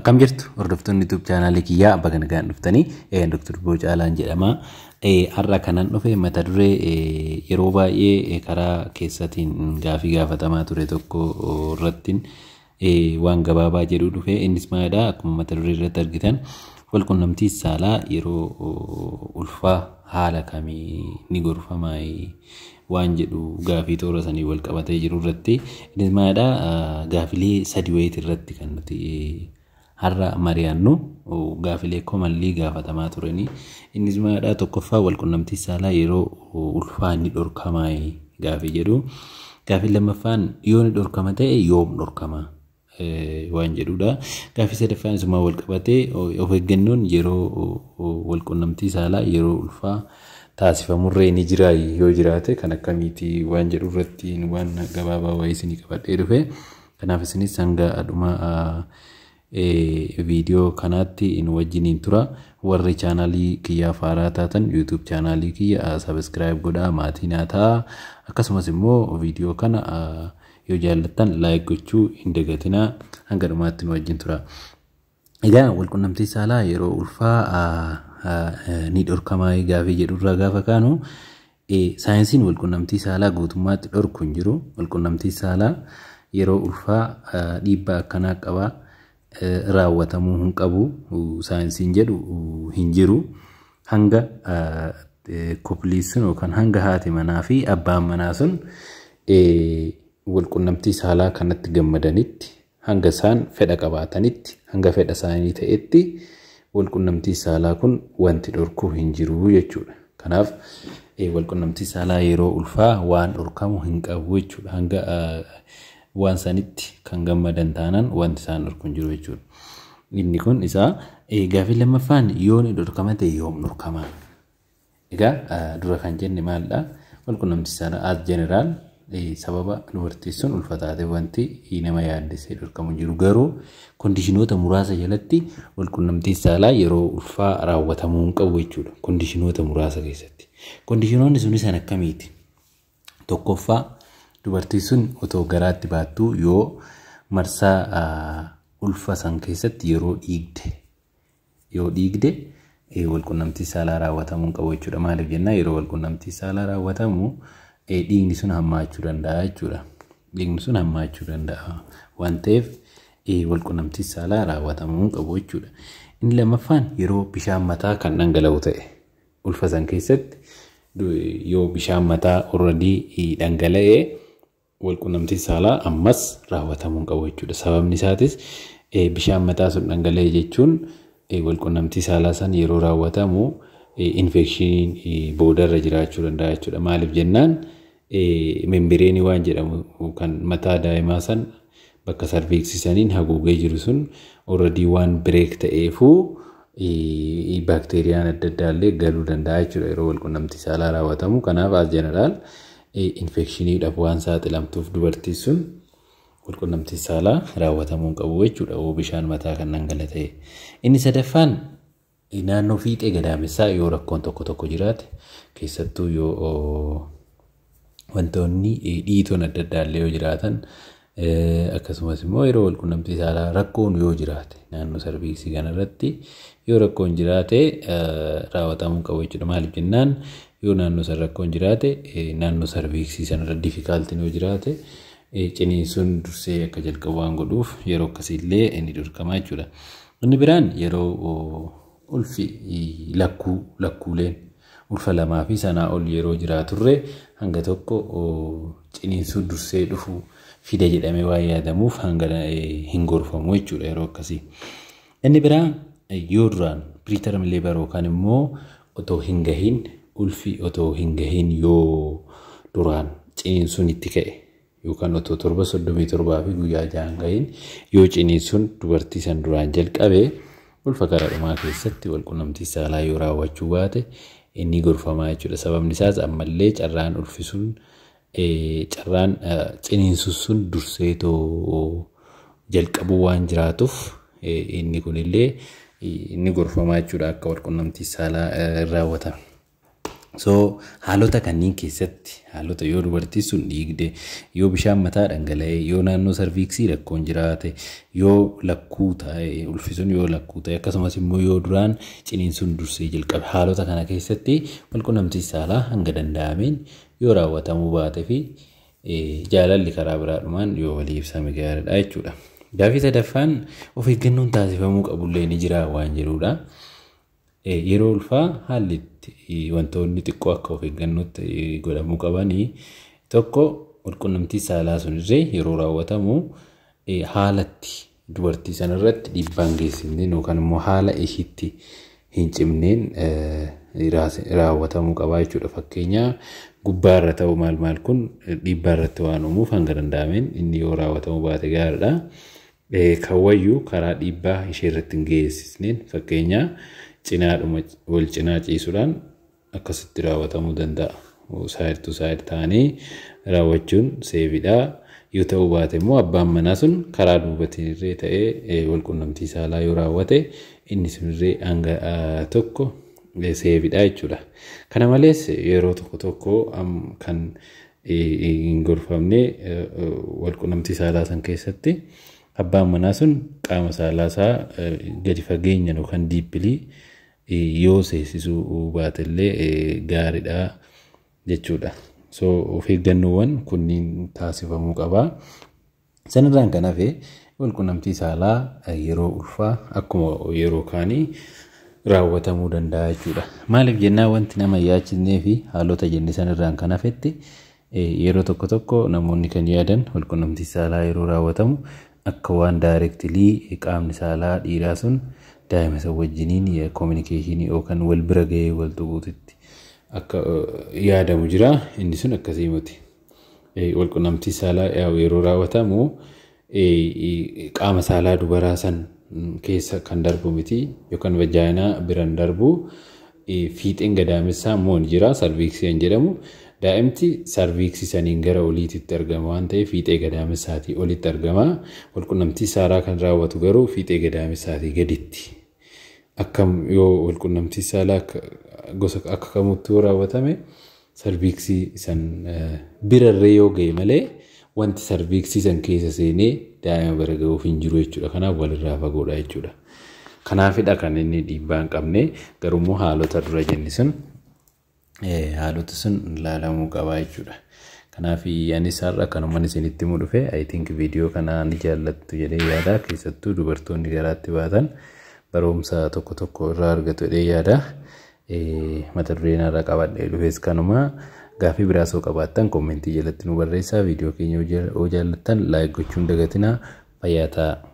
Akkam jirtu, hordoftoonni YouTube chaanaalii kiyyaa? Bakka nagaan dhuftanii. Dr. Bocaalaan jedhama. Har'a kanan dhufe mata duree yeroo baay'ee karaa keessatiin gaafii gaafatamaa ture tokko irratti waan gabaabaa jedhu dhufe. Innis maalidha? Akkuma mata duree irratti argitan, walqunnamtii saalaa yeroo ulfaa haala kamii ni gorfamaa waan jedhu, gaafii toora sanii wal qabatee jiru irratti. Innis maalidha? Gaafilee sadi wayiiti irratti kan nuti har'a mari'annu, gaafilee commonly gaafatamaa turanii. Innis maalidha? Tokkoffaa, walqunnamtii saalaa yeroo ulfaa ni dhorkamaa gaafii jedhu. Gaafii lammaffaan, yoo ni dhorkama ta'e yoom dhorkama waan jedhudha. Gaafii sadaffaan isumaa wal qabatee, of eeggannoon yeroo walqunnamtii saalaa yeroo ulfaa taasifamurree ni jira, yoo jiraate kan akkamiiti waan jedhu irratti waan gabaabaa wayii isinii qabadhee dhufe. Kanaaf isinis hanga dhuma viidiyoo kanaatti nu wajjiniin tura. Warri chaanaalii kiyyaaf haaraa taatan YouTube chaanaalii kiyya subscribe godhaa, maatii naa ta'a. Akkasumas immoo viidiyoo kana yoo jaallattan like gochuu hin dagatinaa. Hanga dhumaatti nu wajjin tura. Egaa, walqunnamtii saalaa yeroo ulfaa ni dhorkamaa gaafii jedhurraa gaafa kaanu, saayinsiin walqunnamtii saalaa guutummaatti dhorku hin jiru. Walqunnamtii saalaa yeroo ulfaa dhiibbaa akkanaa qaba, raawwatamuu hin qabu saayinsiin jedhu hin jiru. Hanga couple sun yookaan hanga haati manaa fi abbaan manaa sun walqunnamtii saalaa kanatti gammadanitti, hanga isaan fedha qabaatanitti, hanga fedha isaanii ta'etti walqunnamtii saalaa kun wanti dhorkuu hin jiru jechuudha. Kanaaf walqunnamtii saalaa yeroo ulfaa waan dhorkamu hin qabu jechuudha. Hanga waan sanitti kan gammadan taanaan wanti isaan dhorku hin jiru jechuudha. Inni kun isaa. Gaaffii lammaffaan, yoo ni dhorkama ta'e yoom dhorkama? Egaa, dura kan jenne maalidha? Walqunnamtii saalaa as general sababa dubartiin sun ulfa taate wanti nama yaaddessee dhorkamu hin jiru. Garuu conditionoota muraasa jalatti walqunnamtiin saalaa yeroo ulfaa raawwatamuu hin qabu jechuudha. Conditionoota muraasa keessatti. Conditionoonni sunis kan akkamiiti? Tokkoffaa, dubartiin sun otoo garaatti baattuu yoo marsaa ulfa san keessatti yeroo dhiigde, yoo dhiigde walqunnamtii saalaa raawwatamuu hin qabu jechuudha. Maaliif jennaan, yeroo walqunnamtii saalaa raawwatamu dhiigni sun hammaachuu danda'a jechuudha. Dhiigni sun hammaachuu danda'a waan ta'eef walqunnamtii saalaa raawwatamuu hin qabu jechuudha. Inni lammaffaan, yeroo bishaan mataa kan dhangala'u ta'e, ulfa san keessatti yoo bishaan mataa already dhangala'ee, walqunnamtii saalaa ammas raawwatamuu hin qabu jechuudha. Sababni isaatis bishaan mataa sun dhangala'e jechuun walqunnamtii saalaa san yeroo raawwatamu infectioniin boodarra jiraachuu danda'a jechuudha. Maaliif jennaan, membrane waan jedhamu kan mataa daa'imaa san bakka cervixii saniin haguugee jiru sun already waan break ta'eefuu baakteeriyaan adda addaa illee galuu danda'a jechuudha yeroo walqunnamtii saalaa raawwatamu. Kanaaf as general infectioniidhaaf waan saaxilamtuuf dubartiin sun walqunnamtii saalaa raawwatamuu hin qabu jechuudha yoo bishaan mataa kan dhangala'e ta'e. Inni sadaffaan, naannoo fiixee gadaamessaa yoo rakkoon tokko tokko jiraate, keessattuu yoo wantoonni dhiitoon adda addaa illee yoo jiraatan, akkasumas immoo yeroo walqunnamtii saalaa rakkoon yoo jiraate, naannoo cervixii kanarratti yoo rakkoon jiraate raawwatamuu qabu jechuudha. Maaliif jennaan, yoo naannoo san rakkoon jiraate, naannoo cervixii sanarra difficultyn yoo jiraate, ciniinsuun dursee akka jalqabu waan godhuuf yeroo akkasiillee inni dhorkama jechuudha. Inni biraan, yeroo ulfi lakkuu, lakkuuleen ulfa lamaa fi sanaa ol yeroo jiraaturre hanga tokko ciniinsuun dursee dhufu fida jedhamee waan yaadamuuf hanga hin gorfamu jechuudha yeroo akkasii. Inni biraa, yoo duraan preterm labor yookaan immoo otoo hin gahin, ulfi otoo hin gahin yoo duraan ciniinsuun itti ka'e, yookaan otoo torba 37 fi guyyaa 6 gahin yoo ciniinsuun dubartii san duraan jalqabe, ulfa gara dhumaa keessatti walqunnamtii saalaa yoo raawwachuu baate inni gorfamaa jechuudha. Sababni isaas ammallee carraan ulfi sun, carraan ciniinsuun sun durseetoo jalqabuu waan jiraatuuf inni kunillee inni gorfamaa jechuudha akka walqunnamtii saalaa raawwatame. So haalota kanneen keessatti, haalota yoo dubartii sun dhiigde, yoo bishaan mataa dhangala'e, yoo naannoo cervixii rakkoon jiraate, yoo lakkuu ta'e, ulfi sun yoo lakkuu ta'e, akkasumas immoo yoo duraan ciniinsuun dursee jalqabe, haalota kana keessatti walqunnamtii saalaa hanga danda'ameen yoo raawwatamuu baate fi jaalalli karaa biraadhumaan yoo walii ibsame gaariidha jechuudha. Gaaffii sadaffaan of eeggannoon taasifamuu qabullee ni jira waan jedhudha. Yeroo ulfaa haalli itti wantoonni xiqqoo akka of eeggannootti godhamuu qabanii, tokko, walqunnamtii saalaa sunillee yeroo raawwatamu haalatti dubartii sanarratti dhiibbaan geessifneen yookaan immoo haala ishiitti hin cimneen raawwatamuu qabaa jechuudha. Fakkeenya gubbaarra ta'u maal maal kun dhiibbaa irratti waan uumuuf hanga danda'ameen inni yoo raawwatamuu baate gaariidha. Kan wayyuu karaa dhiibbaa ishee irratti hin geessisneen, fakkeenya cinaadhuma wal cinaa ciisuudhaan akkasitti raawwatamuu danda'a. Side to side ta'anii raawwachuun safeiidha. Yoo ta'uu baate immoo abbaan manaa sun karaa duubatiin illee ta'ee walqunnamtii saalaa yoo raawwate, inni sunillee hanga tokko safeiidha jechuudha. Kana malees yeroo tokko tokko kan hin gorfamne, walqunnamtii saalaa san keessatti abbaan manaa sun qaama saalaa isaa gadi fageenyaan yookaan deeply yoo seensisuu baatellee gaariidha jechuudha. So of eeggannoowwan kunniin taasifamuu qaba. Sanirraan kan hafe walqunnamtii saalaa yeroo ulfaa akkuma yeroo kaanii raawwatamuu danda'a jechuudha. Maaliif jennaan, wanti nama hin yaachisnee fi haalota jenne sanirraan kan hafetti, yeroo tokko tokko namoonni kan yaadan walqunnamtii saalaa yeroo raawwatamu akka waan directly qaamni saalaa dhiiraa sun daa'ima isa wajjiniin communicationii yookaan wal bira gahee wal tuquutitti akka yaadamu jira. Inni sun akkasii miti. Walqunnamtii saalaa yeroo raawwatamu qaama saalaa dubaraa san keessa kan darbu miti yookaan vagina biran darbu. Fiixeen gadaamessaa immoo ni jira, cervixii kan jedhamu. Daa'imti cervixii saniin gara oliititti argama waan ta'eef fiixee gadaamessaatii olitti argama. Walqunnamtii saalaa kan raawwatu garuu fiixee gadaamessaatii gaditti. Akkam yoo walqunnamtii saalaa gosa akka kamutti yoo raawwatame cervixii san birarree yoo ga'e malee wanti cervixii san keessa seenee daa'ima bira ga'uuf hin jiru jechuudha. Kanaaf walirraa fagoodha jechuudha. Kanaafidha kan inni dhiibbaa hin qabne. Garuummoo haalota dura jenne sun, haalota sun ilaalamuu qaba jechuudha. Kanaaf anis har'a kanumaan isinitti himuu dhufe. I think viidiyoo kana ni jaallattu jedhee yaada. Keessattuu dubartoonni garaatti baatan barumsa tokko tokko irraa argatu jedhee yaada. Mata dureen har'a qabadhee dhufes kanuma. Gaaffii biraa osoo qabaattan commentii jalatti nu barreessaa. Viidiyoo keenya yoo jaallattan like gochuun dagatinaa. Fayyaa ta'aa.